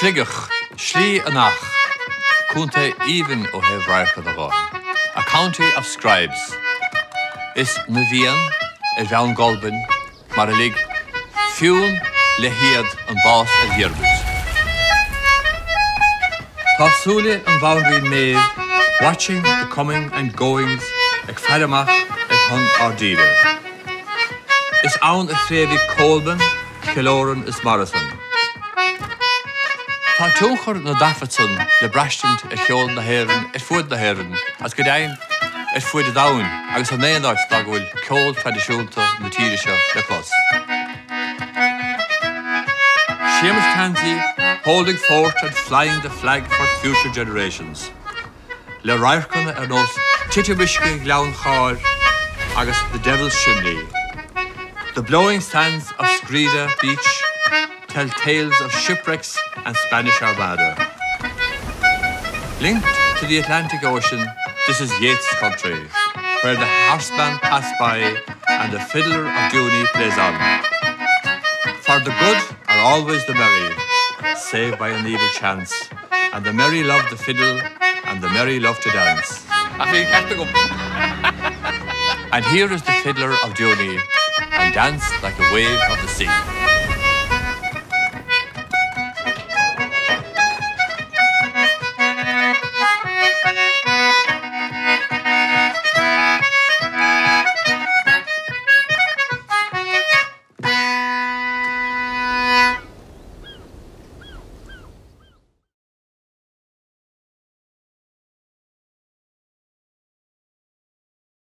Sligeach, Slí an Each, contae aoibhinn ó thaobh radharcanna dho, a county of scribes. Is na bhFiann ar Bheann Gulbain mar a lig Fionn le hIad an bás ar Dhiarmaid. Tá súile an bhanríon Méabh watching the coming and goings ag faire amach ar shon ár dtíre. Is ann a phréamhaigh Coleman, Killoran is Morrison. Tá tionchar na dtaifead san le braistint ar cheol na hÉireann ar fuaid na hÉireann agus go deimhin ar fuaid an domhain agus in aon áit dá go bhfuil ceol traidisiúnta na tíre seo le clos. Séamus Tansey holding fort and flying the flag for future generations. Le radharcanna ar nós Titim Uisce Ghleann Chairr agus The Devil's Chimney. The blowing sands of Screeda Beach tell tales of shipwrecks and Spanish Armada. Linked to the Atlantic Ocean, this is Yeats country, where the horseman pass by and the fiddler of Dooney plays on. For the good are always the merry, save by an evil chance, and the merry love the fiddle and the merry love to dance. Ach bhí an ceart agam. And here is the fiddler of Dooney and dance like a wave of the sea.